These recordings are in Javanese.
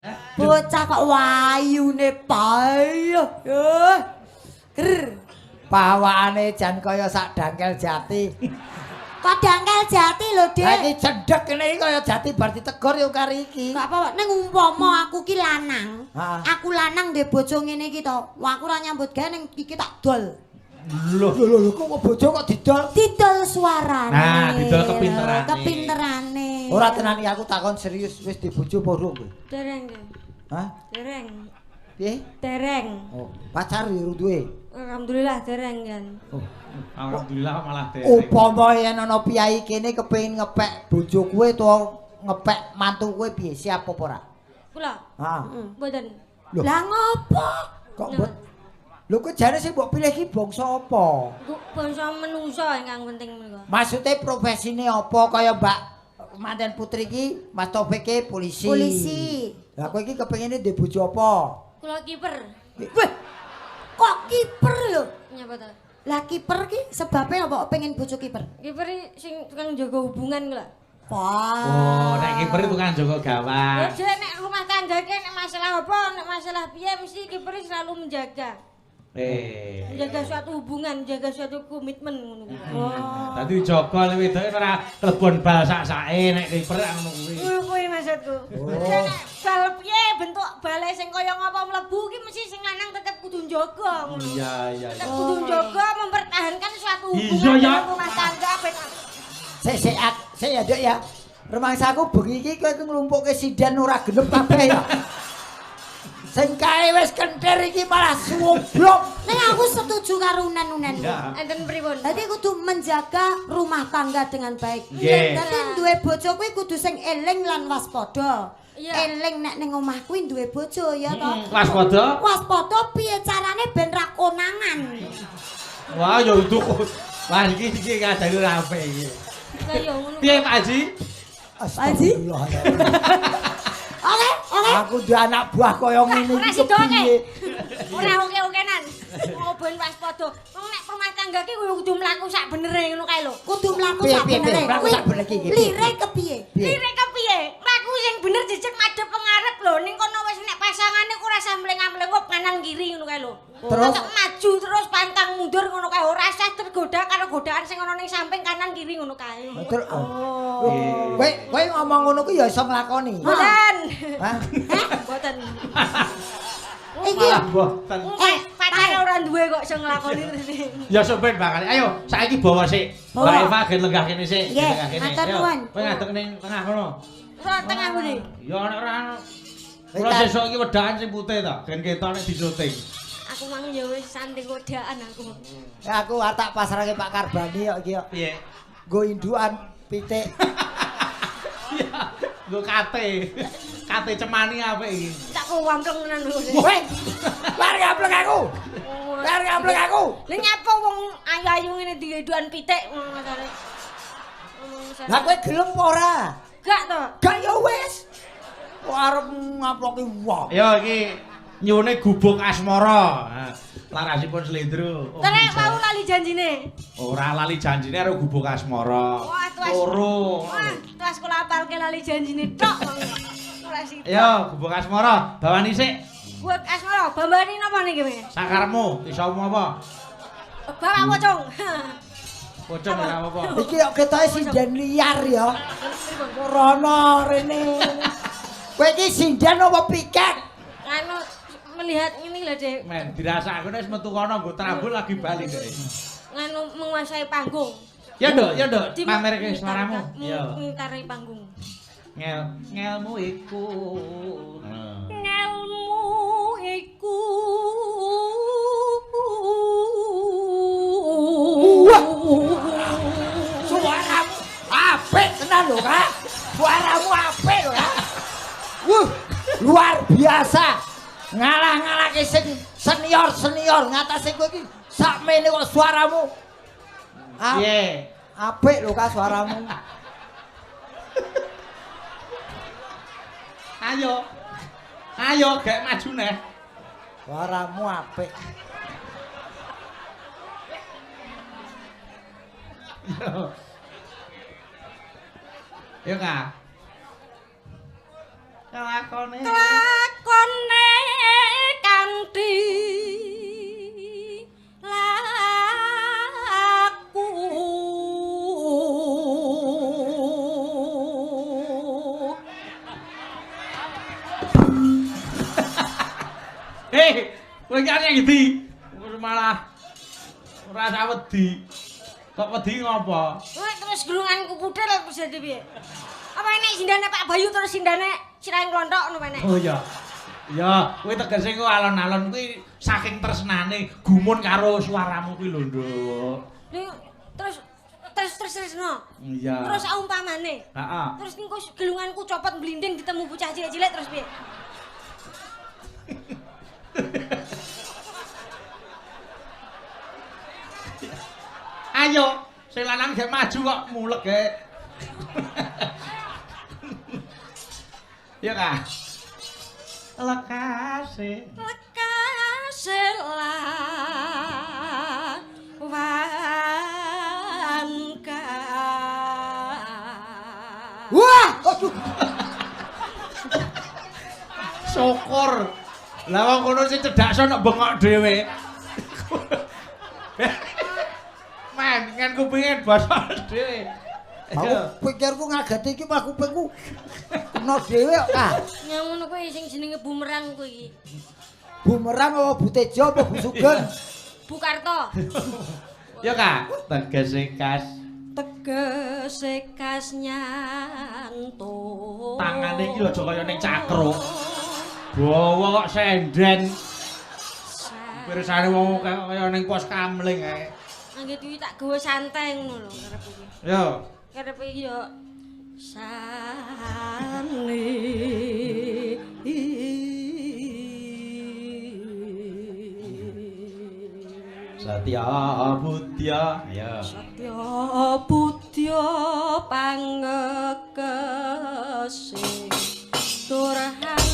Bocah kok wayune payo. Ger. Pawakane jan kaya sak dangkel jati. Kok dangkel jati lho, Dik? Lah iki cendhek kene iki kaya jati bar ditegor yo kari iki. Gak apa-apa, ning umpama aku ki lanang. Ha. Aku lanang ndek bojo ngene iki to. Wah, aku ora nyambut gawe ning iki tak dol. Loh, Lho lho lho kok bojo kok didol? Didol suarane. Nah, didol kepinterane. Kepinterane. Ora tenan iki aku takon serius wis dibojo apa urung kowe? Dereng, nggih. Hah? Dereng. Piye? Dereng. Oh, pacar ya urung duwe. Alhamdulillah dereng kan. Oh. Alhamdulillah malah dereng. Upama yen ana piyai kene kepengin ngepek bojo kowe utawa ngepek mantu kowe piye siap apa ora? Kula. Ha. Mboten. Lho. Lah ngopo? Kok mbok Lho kowe jane sing mbok pilih iki bangsa apa? Bangsa menungso ingkang penting menika. Maksude profesine apa kaya Mbak manten putri iki Mas Taufik ki polisi. Polisi. Lah kowe iki kepengine ndek bojo apa? Kula kiper. Weh. Kok kiper lho? Nyapa ta? Lah kiper ki sebabe apa pengen bojo kiper? Kiper sing tukang jaga hubungan kula. Wah. Oh, nek kiper tukang jaga gawang. Ya nek rumah tangga ki nek masalah apa, nek masalah piye mesti kiper selalu menjaga. Menjaga suatu hubungan, menjaga suatu komitmen ngono kuwi. Oh. Dadi jaga nek wedoke ora klebon bal sak-sake nek kiper ngono kuwi. Ngono kuwi maksudku. Oh. Nek bal piye bentuk bale sing kaya ngapa mlebu ki mesti sing lanang tetep kudu njaga ngono. Iya, iya, Tetep iya. kudu njaga mempertahankan suatu Iya, hubungan ya. dalam rumah tangga ben Sik sik sik ya, Dek ya. Rumangsaku bengi iki kowe nglumpukke sidan ora genep kabeh ya. Sing kae wis kentir iki malah suwoblok. Ning aku setuju karo unen-unen. Iya. Enten pripun? Dadi kudu menjaga rumah tangga dengan baik. Nggih. Dadi duwe bojo kuwi kudu sing eling lan waspada. Iya. Eling nek ning omah kuwi duwe bojo ya to. Waspada. Waspada piye carane ben ra konangan. Wah, ya untuk. Wah, iki iki ngajari ora apik iki. Lah ya ngono. Piye Pak Haji? Haji? Oke, oke. Aku duwe anak buah kaya ngene Ora iki sida oke. kepiye? Ora oke-okenan. Wong ben waspada. Wong nek rumah tangga ki kudu mlaku sak benere ngono kae lho. Kudu mlaku Piye, sak piye, piye? benere. Mlaku Kuwi sak benere iki, piye? Lire kepiye? Piye? Lire kepiye? Mlaku sing bener jejeg madhep pengarep lho. Ning kono wis nek pasangane ku ora usah mlengap-mlengop kanan kiri ngono kae lho. Terus? Tetep maju terus pantang mundur ngono kae. Ora usah tergoda karo godaan sing ana ning samping kanan kiri ngono kae. Terus oh. Kowe kowe ngomong ngono kuwi ya iso nglakoni. Mboten. Hah? Mboten. Iki Malah boten. Pacare ora duwe kok iso nglakoni terus. Ya sampean bakal. Ayo, saiki bawa sik. Bawa. Mbak Eva gen lenggah kene sik, Nggih, lenggah kene. matur Ayo, nuwun. Kowe ngadeg ning tengah kono. Ora tengah pundi? Ya nek ora Ora sesuk iki wedakan sing putih to, gen ketok nek disyuting. Aku mang ya wis santing godaan aku. Ya aku arep tak pasrahke Pak Karbani kok iki kok. Piye? Nggo indukan pitik. Iya, nggo kate. Kate cemani apik iki. Tak kuwampleng tenan lho. Weh. Lar ngaplek aku. Lar ngaplek aku. Lah nyapa wong ayu-ayu ngene diduan pitik ngono masane. Lah kowe gelem apa ora? Gak to. Gak ya wis. Kok arep ngaploki wong. Ayo iki nyuwune gubuk asmara. Ha, larasipun slendro. Oh, Terek bisa. mau lali janjine. Ora lali janjine karo gubuk asmara. Wah, tuas. Loro. Wah, tuas kula apalke lali janjine tok. Ora sida. Ayo gubuk asmara, bawani sik. Gubuk asmara, bambani napa niki, Mas? Sakarmu, isomu apa? Bapak pocong. Pocong ora apa-apa. Iki kok ketoke sinden liar ya. Rono rene. Kowe iki sinden apa piket? Anu melihat ngene lho, Dek. Men, dirasakake wis metu kono nggo trambul lagi bali dek. Nganu menguasai panggung. Ya, Nduk, ya, Nduk, Di- pamerke suaramu. Ya. Ngitari panggung. Ngel, ngelmu iku. Ngelmu iku. Wah. Suaramu apik tenan lho, Kak. Suaramu apik lho, Kak. Wuh, luar biasa. Ngalah-ngalahke sing senior-senior ngatasé kowe iki sakmene kok suaramu. Piye? Apik lho, Kak, suaramu. Ayo. Ayo gek maju neh. Suaramu apik. Yo. Yo, Kak. Kelakone. Kelakone. Kowe iki arep ngendi? Malah ora usah wedi. Kok wedi ngopo? Kowe terus gelunganku pudel terus dadi piye? Apa enek sindane Pak Bayu terus sindane sirahe nglonthok ngono enek? Oh iya. Ya, kuwi tegese ku alon-alon kuwi saking tresnane gumun karo suaramu kuwi lho, Nduk. Terus tresno. Iya. Terus aumpamane. Heeh. Terus engko gelunganku copot blinding ditemu bocah cilik-cilik terus piye? Ayo, sing lanang gek maju kok mulek gek. Ya Kak. Lekase. Lekase lawan ka. Wah, aduh. Syukur. Lah wong kono sing cedhak sono bengok dhewe. Men, ngen kupinge bosok dhewe. Aku pikirku ngageti iki mah kupingku kena dhewe kok, Kak. Ya ngono kuwi sing jenenge bumerang kuwi iki. Bumerang apa Bu Tejo apa Bu Sugeng? Bu Karto. Ya, Kak, tegese kas. Tegese kas nyantuk. Tangane iki aja kaya ning cakruk. Bawa kok senden. Pirsane wong kaya ning pos kamling ae. Anggit iki tak gawe santai ngono lho karep iki. Yo. Karep iki yo sane. Satya Budya. Ya. Satya Budya pangekese turhangka.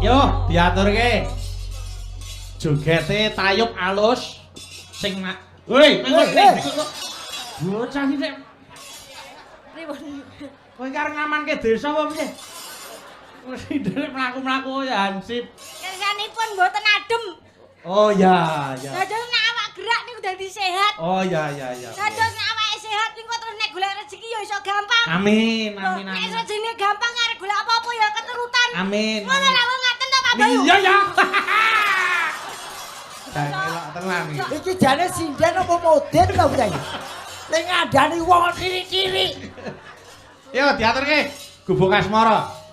Yo, diaturke. Jogete tayub alus sing woi, bocah iki nek pripun? Kowe iki arep ngamanke desa apa piye? Mesti ndelek mlaku-mlaku ya hansip. Kersanipun mboten adem. Oh ya, ya. Dados nek awak gerak niku dadi sehat. Oh ya, ya, ya. Dados nek awake sehat niku terus nek golek rezeki ya iso gampang. Amin, amin, amin. Nek rezekine gampang arep golek apa-apa ya keturutan. Amin. Ngono lha wong ngaten to Pak Bayu. Iya ya. Elok tenan iki. Iki jane sinden apa moden to bocah iki? Ning ngandani wong ciri-ciri. Yo diaturke Gubuk Asmara.